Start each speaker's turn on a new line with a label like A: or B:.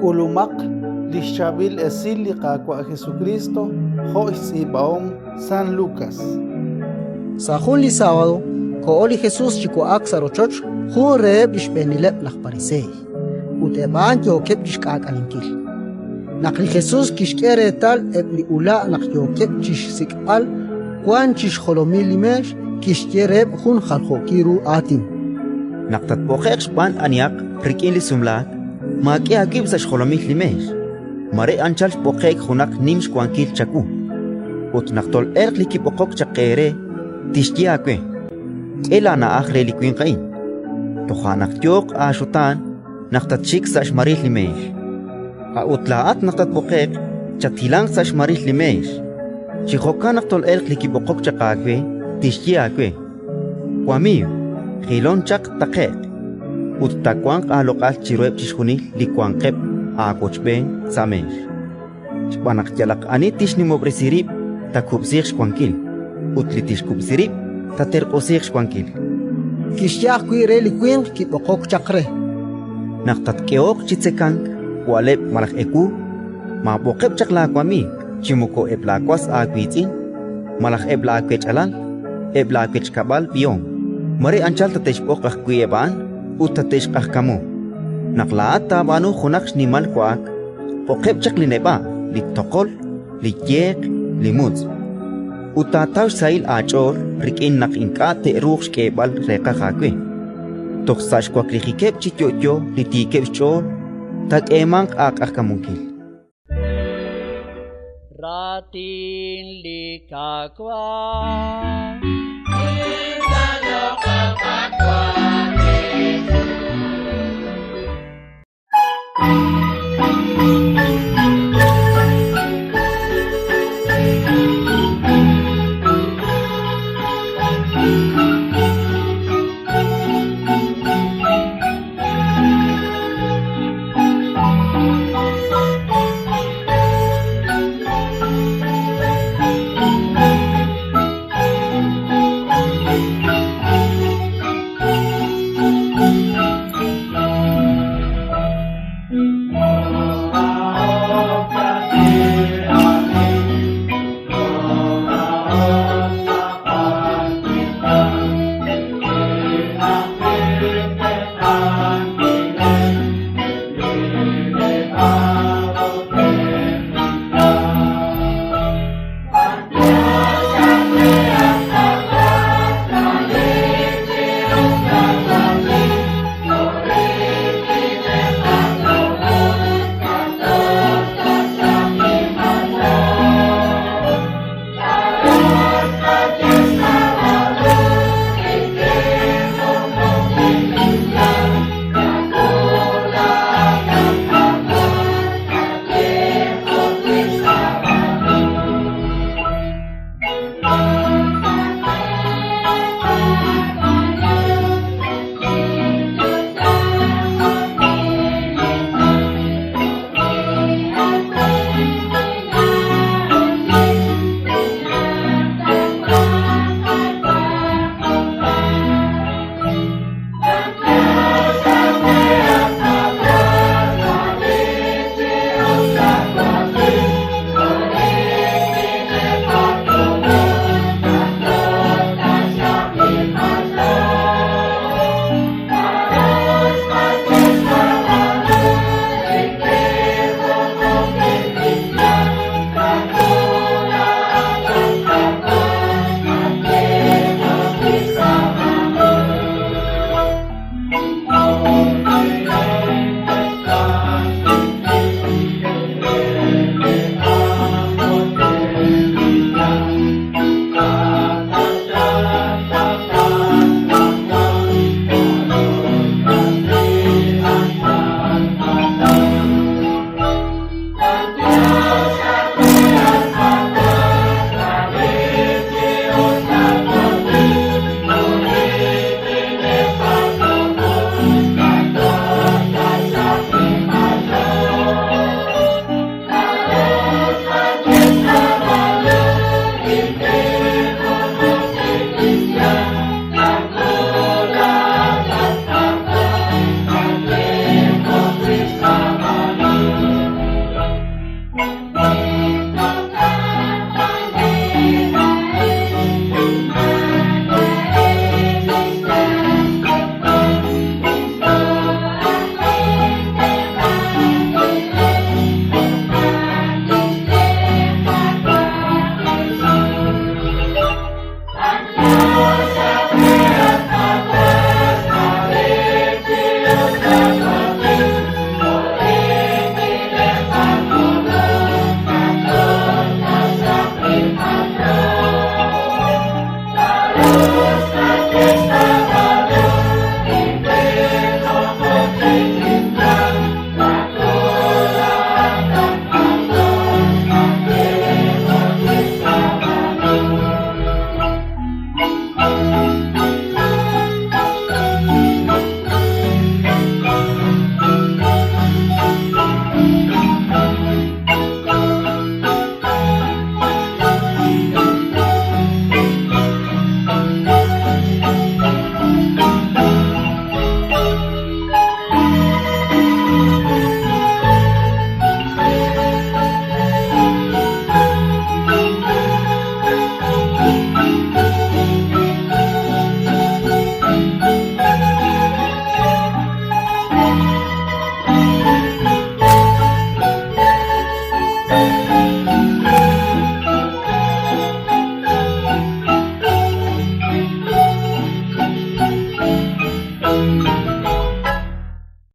A: K'ulumaq li xchaab'il esil li Qaawa' Jesukriist jo' xtz'iib'ahom San Lukas.
B: Sa' jun li sábado koho li Jesus chi wa'ak sa' rochoch jun reheb' li xb'eenileb' laj Pariseey, ut eb' a'an yookeb' chi xk'aak'alenkil. Naq li Jesus kixk'e reetal eb' li ula' naq yookeb' chi xsik'b'al wank chi xjolomil li meex, kixye reheb' jun jaljookil ru aatin:
C: Naq tatb'oqe'q xb'aan anihaq rik'in li sumlaak, maak'e aawib' sa' xjolomil li meex. Mare anchal xb'oqe'k junaq nim xwankil chawu. Ut naq tol'elq li kib'oqok chaq eere, tixye aawe: «K'e laana'aj re li winq a'in». Toja' naq yooq aaxutaan naq tatxik sa' xmaril li meex. A'ut laa'at naq tatb'oqe'q, chathilanq sa' xmaril li meex. Chi jo'kan naq tol'elq li kib'oqok chaq aawe, tixye aawe: «Wamiiw, jilon chaq taqe'q». Ut taawanq aaloq'al chiruheb' chixjunil li wanqeb' aawochb'een sa' meex. Xb'aan naq yalaq ani tixnimob'resi rib', taakub'siiq xwankil, ut li tixkub'si rib', taaterq'usiiq xwankil.
B: Kixye ajwi' re li winq kib'oqok chaq re:
C: Naq tatk'ehoq chi tzekank wa'leb' malaj ewu, maab'oqeb' chaq laawamiiw chi moko eb' laawas aawiitz'in, malaj eb' laawech'alal, eb' laawechkab'al b'ihom. Mare anchal tate'xb'oq ajwi' eb' a'an ut tate'xq'ajkamu. Naq laa'at taab'aanu junaq xnimal wa'ak, b'oqeb' chaq li neb'a', li toqol, li yeq, li mutz'; ut taataw xsahil aach'ool rik'in naq ink'a' te'ruuq xk'eeb'al reeqaj aawe. Toj sa' xwaklijikeb' chi yo'yo li tiikeb' xch'ool taak'eemanq aaq'ajkamunkil.
D: Raatin li Qaawa'.